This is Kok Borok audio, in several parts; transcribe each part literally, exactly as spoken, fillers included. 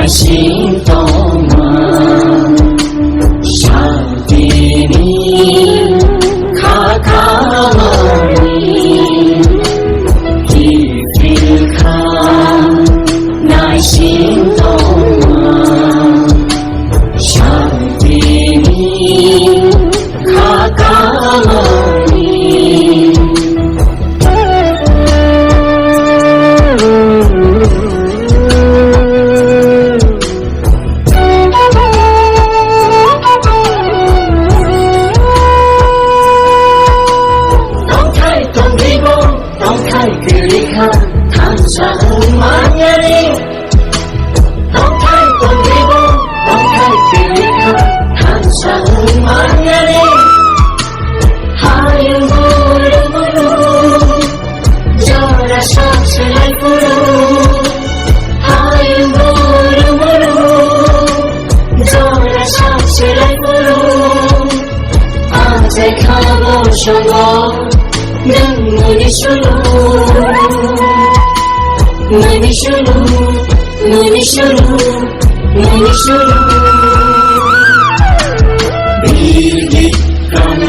Sing tongma, santini kha kamani kiphil kha, naising tongma, santini kha kamani. Tongthai tongribo, tongthai kwrwikha, thansa wng manyani. Tongthai tongribo, tongthai kwrwikha, thansa wng manyani. Hayung buru buru, jora sak selai buru. Hayung buru buru, jora sak selai buru. Ajai khabo songo, nwng muni sulu. Muni sulu, muni sulu, muni sulu. Bir Bikram,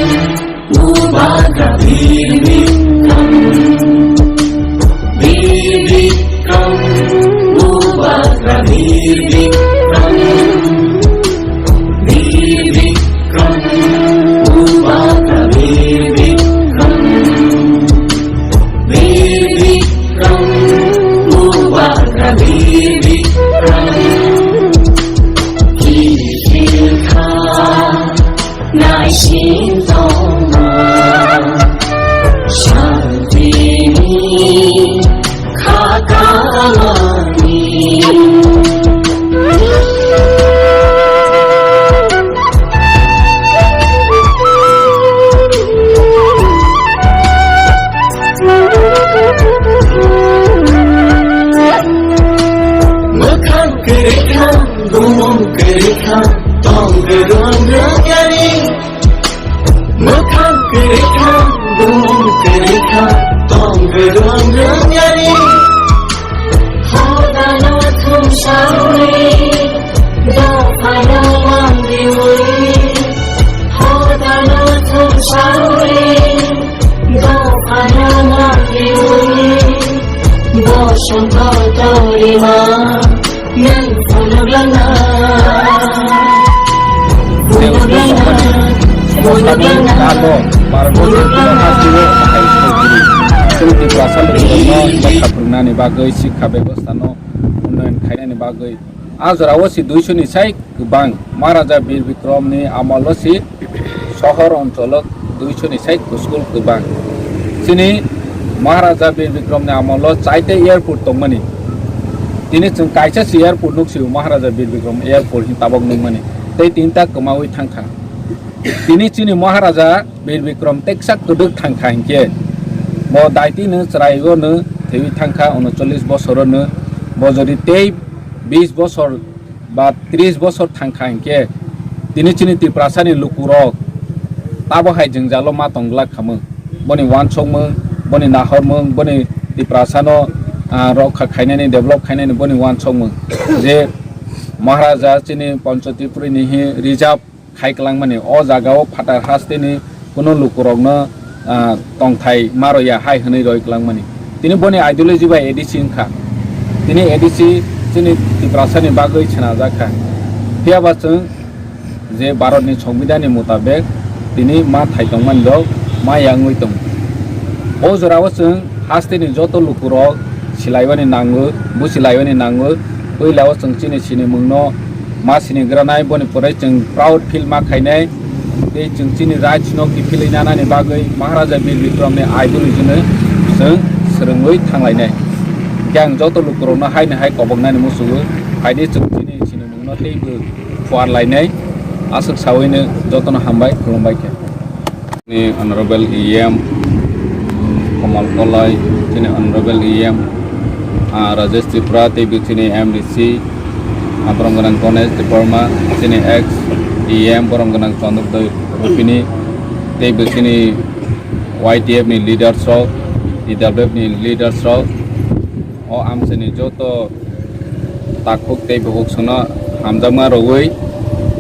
Bubagra Bir Bikram. Bir Bikram, Bubagra Bir Bikram. Bir Bikram, Bubagra Bir Bikram. Bir Bikram, Bubagra Bir Bikram. Kiphil kha. Naising tongma, santini kha kamani. Mwkhang kwrwi kha, bumung kwrwi kha, tong kwrwng rwngyani. Mwkhang kwrwi kha, bumung kwrwi kha, tong kwrwng rwngyani. Hodano thumsawi, dophano mangliwi. Hodano thumsawi, dophano mangliwi. Bosong kotorima. Chini Tiprasa lukurokno lekha phwrwngnani bagwi, sikha bebostha no unnayan khainani bagwi a jorao si duiso ni sai kwbang. Maharaja Bir Bikrom ni amolo si sohor oncholo duiso ni sai school kwbang. Chini Maharaja Bir Bikrom ni amolo chaite airport tongmani. Tini chwng kaisa si airport nuk sio, Maharaja Bir Bikrom airport hin tabok nukmani. Tei tinta kwmawi thangkha. Tini chini Maharaja Bir Bikrom teksa kwdwk thangkha hinkhe, bo daitino chwraio no thwiwi thangkha, unocholish bosoro no, bo jodi tei bish bosor ba tris bosor thangkha hinkhe, tini chini Tiprasani lukurok tabo hai jwngjalo ma tong glak khamung. Boni wansokmung, boni nahormung, boni Tiprasano, ah, rokha khainani, develop khainani boni wansokmung. Je Maharaja chini Pancho Tripuri ni hi reserve khai kwlangmani, o jagao phatar hasteni kuno lukurokno, ah, tongthai maroya hai hwnwi roi kwlangmani. Tini boni ideology bai A D C wngkha. Tini A D C chini Tiprasani bagwi swnajak kha. Phiyaba chwng je Bharatni Songbidanni mutabek tini ma thai tongmani rok ma yangwi tongo. O jorao chwng hasteni joto lukurok silaibani nango, busilaibani nango. Puilao chwng chini sinimungno ma sinigranai, boni pore chwng proud feel ma khainai. Tei chwng chini rights no kiphilwi nanani bagwi Maharaja Bir Bikrom ni ideology no chwng swrwngwi thanglainai. Hinkhe ang joto lukurokno haino hai koboknani muchungo, phaidi chwng chini sinimungno teibo phuar lainai. Aswk sawino jotono hambai, khulumbai khe. Chini Honorable E M Komal Kolai, chini Honorable E M, ah, Rajesh Tripura, teibo chini M D C, ah, borom gwnang Ganesh Debbarma, chini ex E M borom gwnang Chandrodaya Rupini, teibo chini Y T F ni leaders rok, E W F ni leaders rok, o amchaini joto takhuk tei bukhuk songno hamjakma rwui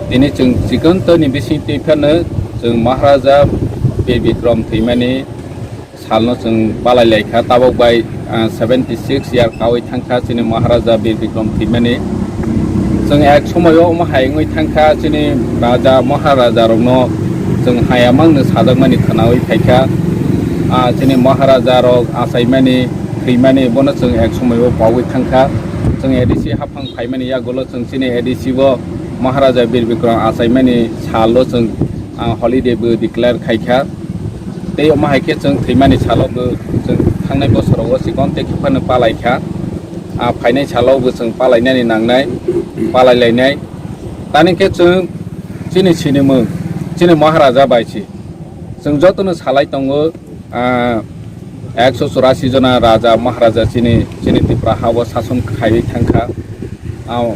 tini chwng chikon toni bising twi phano chwng Maharaja Bir Bikram thwimani salno chwng palai lai kha. Tabok bai, ah, seventy six year kaui thang kha chini Maharaja Bir Bikram thwimani. Chwng ek somoio omo hai wngwi thang kha chini raja Maharaja rokno chwng haya mangno sajakmani khwnaui phai kha. Ah, chini Maharaja rok achaimani, thwimani bono chwng ek somoio paui thang kha. Chwng A D C haphang phaimani yagulo chwng chini A D C bo Maharaja Bir Bikram achaimani salo chwng, ah, holiday bo declare khai kha. Tei omo hai khe chwng thwimani salo bo chwng thangnai bosorogo chikon tei khe phano palai kha. Ah, phainai salo bo chwng palainani nangnai, palai lainai. Tani khe chwng chini sinimung, chini Maharaja bai si. Chwng jotono salai tongo, ah, ekso churasi jona raja, Maharaja chini, chini Tripura hao sason khaiwi thang kha. Ah,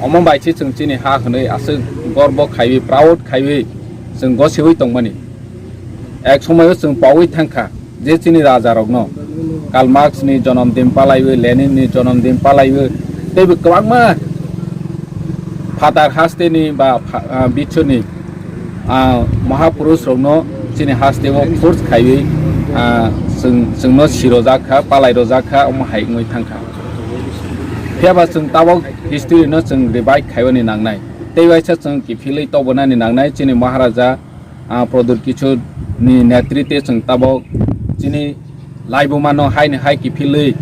omo bai si chwng chini ha hwnwi aswk gorbo khaiwi, proud khaiwi chwng gosiwi tongmani. Ek somoio chwng paui thang kha je chini rajarokno Karl Marx ni jonom din palaiwi, Lenin ni jonom din palaiwi, teibo kwbangma phatar hasteni ba pha-, ah, bichuni, ah, mahapurush rokno chini hasteo force khaiwi, ah, chwng, chwngno sirojak kha, palai rojak kha, omo hai wngwi thang kha. Phiya ba chwng tabok history no chwng revive khaiyani nangnai. Tei waisa chwng kiphilwi tobonani nangnai chini Maharaja, ah, Pradyut Kishore ni netritwe chwng tabok chini laibuma no haini hai kiphilwi,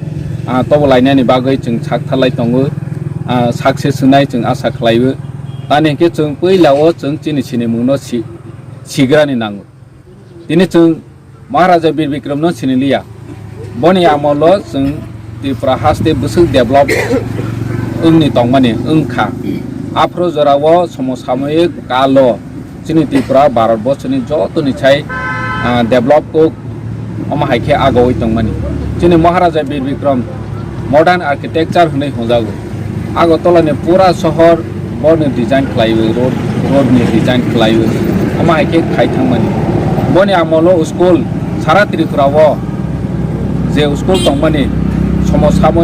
ah, tobolainani bagwi chwng sak tharlai tongo, ah, success wngnai chwng asa khlaio. Tani hwnkhe chwng puila o chwng chini sinimung no si-, sigrani nango. Tini chwng Maharaja Bir Bikram no siniliya. Boni amolo chwng Tripura haste bwswk develop wngni tongmani wngkha. Aphuru jorao somo samoyik kalo chini Tripura Bharat borsoni jotoni sai, ah, develop kok omo hai khe agoui tongmani. Chini Maharaja Bir Bikram modern architecture hwnwi hwnjago. Agartala ni pura sohor boni design khlaiwi, road, road ni design khlaiwi, omo hai khe khai thangmani. Boni amolo school sara Tripura o je school tongmani somo samoyik